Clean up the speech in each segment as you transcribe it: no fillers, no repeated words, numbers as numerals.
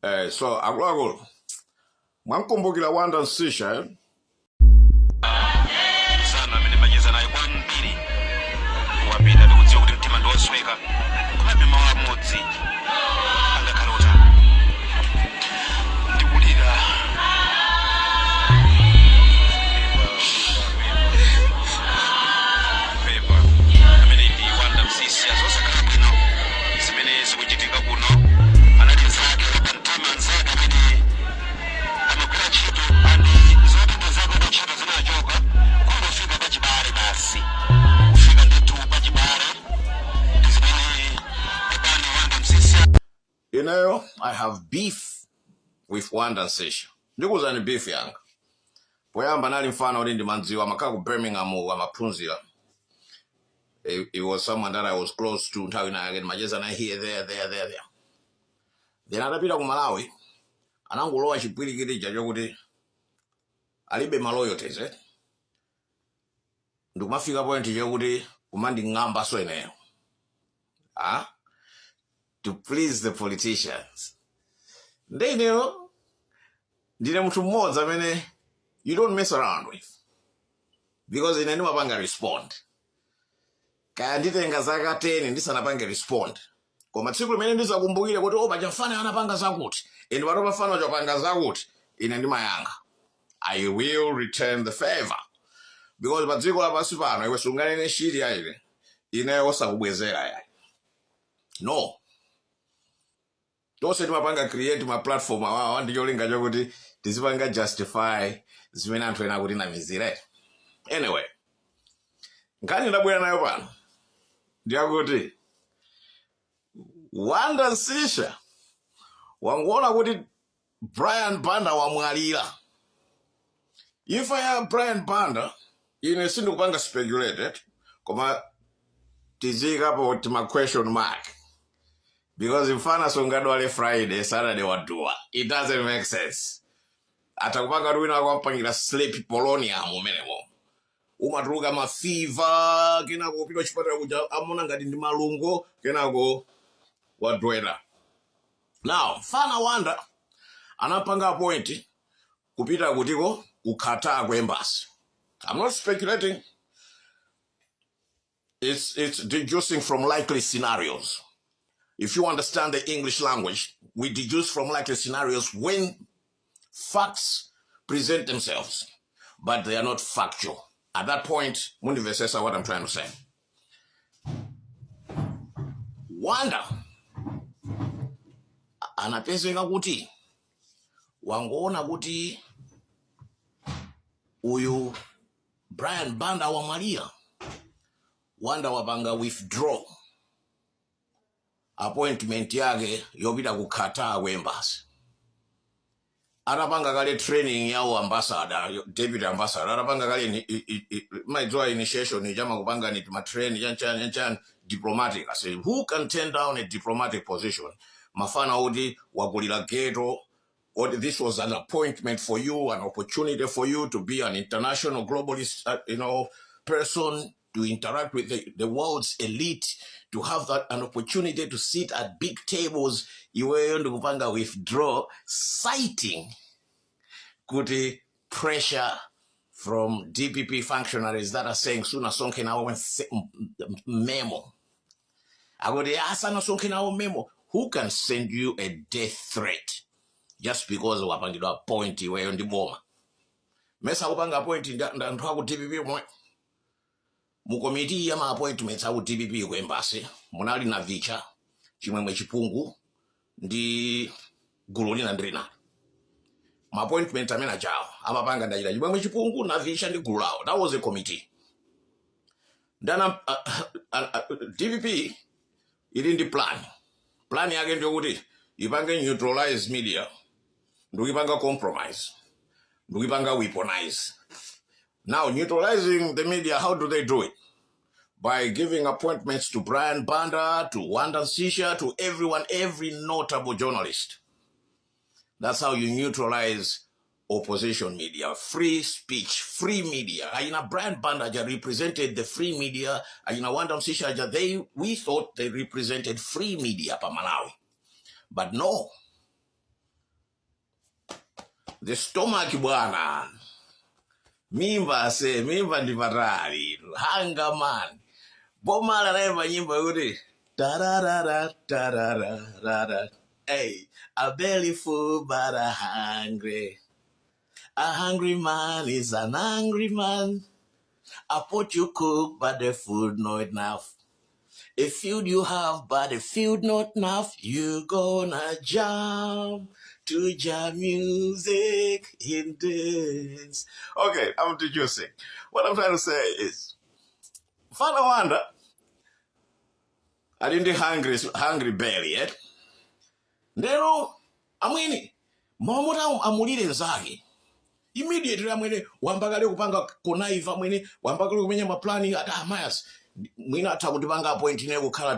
So akuluakulu, mwamkumbukira Wanda Msisha, eh? Mzanu amene macheza naye kwambiri wapita. Tikudziwa kuti mtima ndiwosweka, komabe mawu amodzi angakhale otani? Ndikulira. Pepa, amene ndi Wanda Msisya, zosakhala bwino zimene zikuchitika kuno. Anali nzake wapamtima, nzake amene amagwira ntchito, andi zotenda zake ku ntchito zinachoka kungofika pachibale basi, kufika ndithu pachibale ndi zimene. Pepani, Wanda Msisya. Ineyo, I have beef with Wanda Msisha. Ndikuuzani beef yanga. Poyamba nali mfana kuti ndimadziwa, amakhala ku Birmingham, amaphunzira. It was someone that I was close to. Nthawi ina yake ndimacheza naye here, there, there, there, there. Then atapita ku Malawi, anangolowa chipwirikiti chokuti alibe ma loyalties, eh? Ndikumafika point chokuti kumanding'amba so ineyo, ah? To please the politicians. Nde ineyo ndine munthu mmodzi amene you don't mess around with, because ine ndimapanga respond. Kaya nditenga zaka 10 ndisanapange respond, koma tsiku limene ndizakumbukire kuti opa chamfana anapanga zakuti, ine pano pafana chapanga zakuti, ine ndimayankha. I will return the favor, because pa dziko lapansi pano iwe sunganene shit ya ine, ineyo osakubwezera yayi, no. Tonse timapanga create ma platform awawa ndi cholinga chokuti tizipanga justify zimene anthu ena akuti namizire. Anyway, nkhani ndabwera nayo pano ndiyakuti Wanda Msisha wangoona kuti Brian Banda wamwalira. Imfa ya Brian Banda, ine sindikupanga speculated, koma tiziyikapo tima question mark, because mfana sungadwale Friday, Saturday waduwa. It doesn't make sense. Atakupanga kuti wina akampangira sleep polonium, umenemo umatuluka ma fever, kenako upita chipatala kuja amona ngati ndi malungo, kenako wadwera. Now mfana Wanda anapanga appoint kupita kutiko? Ku Qatar, ku embassy. I'm not speculating, it's deducing from likely scenarios. If you understand the English language, we deduce from likely scenarios when facts present themselves but they are not factual at that point. Mundimvesesa what I'm trying to say? Wanda anapezeka kuti wangoona kuti uyu Brian Banda wamwalira, Wanda wapanga withdraw appointment yake yopita ku Qatar ku embassy. Atapanga kale training yawo ambassador, deputy ambassador, atapanga kale maidziwa initiation chama kupanga ni ma train chanchani chanchani diplomatic. I say, who can turn down a diplomatic position? Mafana oti wakulira ghetto, what, this was an appointment for you, an opportunity for you to be an international globalist person, to interact with the world's elite, to have that an opportunity to sit at big tables. Iweyo ndikupanga withdraw, citing kuti pressure from DPP functionaries that are saying sunasonkhe nawo memo. Akuti asanasonkhe nawo memo. Who can send you a death threat just because wapangidwa appoint iweyo ndi boma? Mesa kupanga appoint ndi anthu aku DPP mwe mu komiti ya ma appointments aku DPP ku embassy munali Navicha, Chimwemwe Chipungu ndi gulu lina ndi linali. Ma appointment amene ajawo amapanga ndachita Chimwemwe Chipungu, Navicha ndi gulu lawo. That was a committee. Ndana DPP ili ndi plan. Plan yake ndiyokuti ipange neutralize media, ndikuipanga compromise, ndikuipanga weaponize. Now, neutralizing the media, how do they do it? By giving appointments to Brian Banda, to Wanda Msisha, to everyone, every notable journalist. That's how you neutralize opposition media, free speech, free media. Aina Brian Banda aja represented the free media. Aina Wanda Msisha aja, we thought they represented free media pa Malawi. But no. The stomach, bwana, mimba se mimba ndi patali. Hunger man. Bob Marley anayimba nyimbo yakuti tararara tararara, hey, a belly full but a hungry, a hungry man is an angry man. A pot you cook, but the food not enough. A field you have, but the field not enough. You gonna jam to jam music in dance. Okay, I'm deducing. What I'm trying to say is, Father Wanda, ali ndi hungry, hungry belly, eh? Ndero, amwene, mamuta amulire nzake. Immediately amwene wayamba kale kupanga connive, amwene wayamba kale kumenya maplani ati amayas mwina atha kutipanga appoint ine kukhala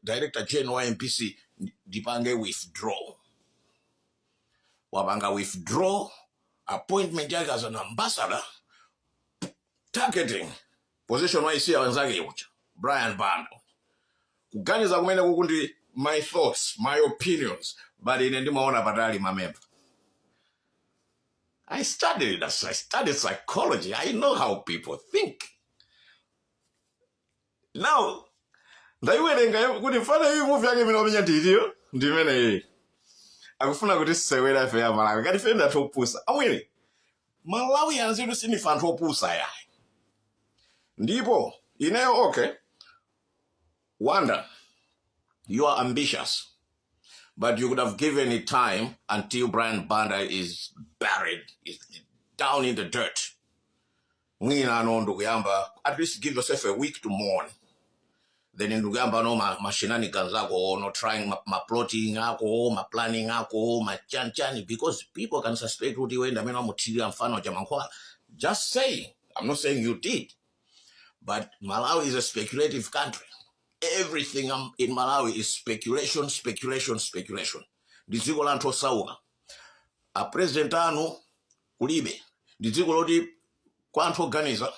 director general wa MBC, ndipange withdraw. Wapanga withdraw appointment yake as an ambassador, targeting position waisiya wenzake uja Brian Banda. Kuganiza kumene kuku ndi my thoughts, my opinions, but ine ndimaona patali, mamemba. I studied psychology. I know how people think. Now, ndaiwerenga kuti mfana iyi move yake imene wamenya nditiyo ndimene iyi akufuna kuti sisewera ife ya Malawi ngati ife ndathu opusa. Amwene, Malawi anzetu sinife anthu opusa yayi. Ndipo ineyo, okay, Wanda, you are ambitious, but you could have given it time until Brian Banda is buried, is down in the dirt. Mwina ano ndikuyamba, at least give yourself a week to mourn, then ndikuyamba no ma shenanigans ako, no trying ma plotting ako, ma planning ako, ma chanchani, because people can suspect kuti iwe ndamene wamuthirira mfano cha mankhwala. Just saying, I'm not saying you did, but Malawi is a speculative country. Everything in Malawi is speculation, speculation, speculation. Ndi dziko la anthu osauka. A president anu kulibe. Ndi dziko loti kwa anthu oganiza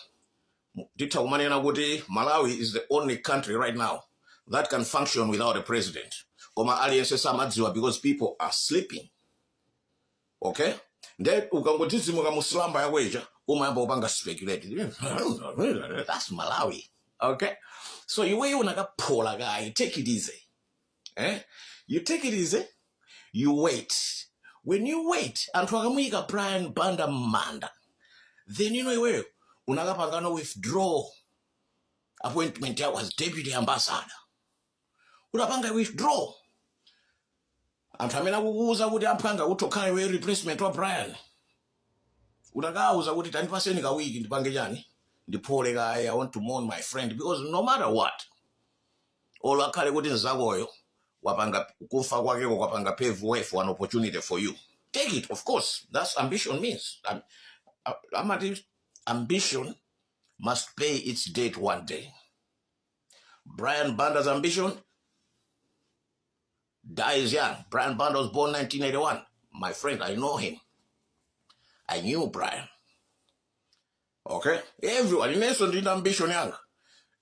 titha kumanena kuti Malawi is the only country right now that can function without a president, koma aliyense samadziwa because people are sleeping. Okay, nde ukangodzidzimuka mu slumber yakweja umayamba kupanga speculate. That's Malawi. Okay, so iweyo unakaphola kayi. Take it easy, eh? You take it easy, you wait. When you wait, anthu akamuyika Brian Banda mmanda, then you know iweyo unakapangano withdraw appointment yako as deputy ambassador. Unapanga withdraw, anthu amene akukuuza kuti amphanga utokhala iwe replacement wa Brian, unakauza kuti tandipaseni kawiki ndipange chani, ndiphole kaye. I want to mourn my friend, because no matter what, olo akhale kuti nzakoyo wapanga kufa kwakeko kwapanga pave way for an opportunity for you, take it. Of course, that's ambition means. Amati ambition must pay its debt one day. Brian Banda's ambition dies young. Brian Banda was born 1981. My friend, I know him. I knew Brian. Okay, everyone, inenso ndina ambition yanga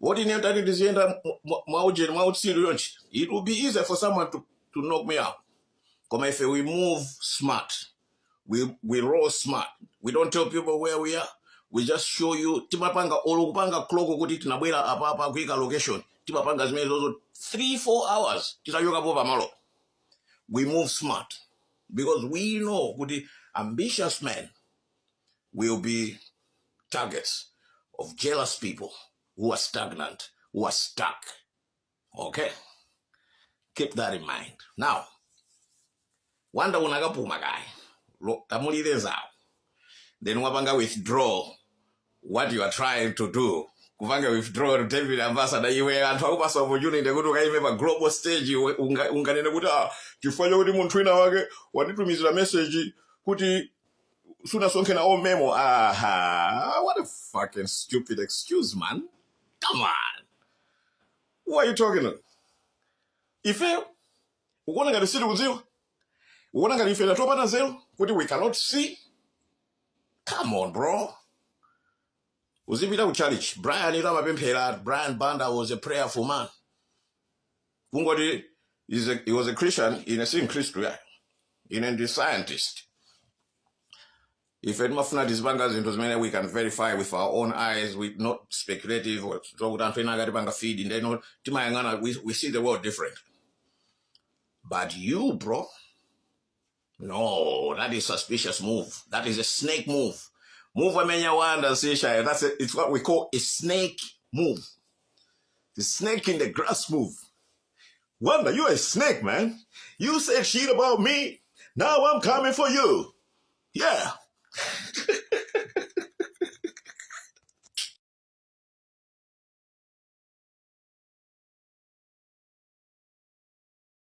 woti ine tati ndiziyenda mwaujeni mwautsiru yonchi, it will be easy for someone to knock me out. Koma if we move smart, we roll smart. We don't tell people where we are. We just show you. Timapanga olo kupanga clock kuti tinabwera apapa, kuyika location, timapanga zimene zozo 3 4 hours titachokapo pamalo. We move smart because we know kuti ambitious men will be targets of jealous people who are stagnant, who are stuck. Okay, keep that in mind. Now, Wanda, unakapuma kaye. Tamulire zawo, then wapanga withdraw what you are trying to do, kupanga withdraw to deputy ambassador. Iwe anthu akupasa opportunity kuti ukayime pa global stage, iwe unganene kuti ah, chifukwa chokuti munthu wina wake wanditumizira message kuti sunasonkhe nawo memo. Aha, what a fucking stupid excuse, man. Come on, who are you talking to? Ife ukuona ngati sitikudziwa? Ukuona ngati ife tatopata nzeru kuti we cannot see? Come on, bro. Uzipita ku church. Brian ito amapemphera. Brian Banda was a prayerful man. Kungoti he was a Christian, ine si mkhristu ya, ine ndi scientist. Ife timafuna tizipanga zinthu zimene we can verify with our own eyes, we not speculative or zokuti anthu ena akatipanga feed ndeno timayang'ana. We see the world different. But you, bro, no, that is suspicious move. That is a snake move. Move amenya Wanda Msisha, it's what we call a snake move, the snake in the grass move. Wanda, you're a snake, man. You said shit about me. Now I'm coming for you. Yeah.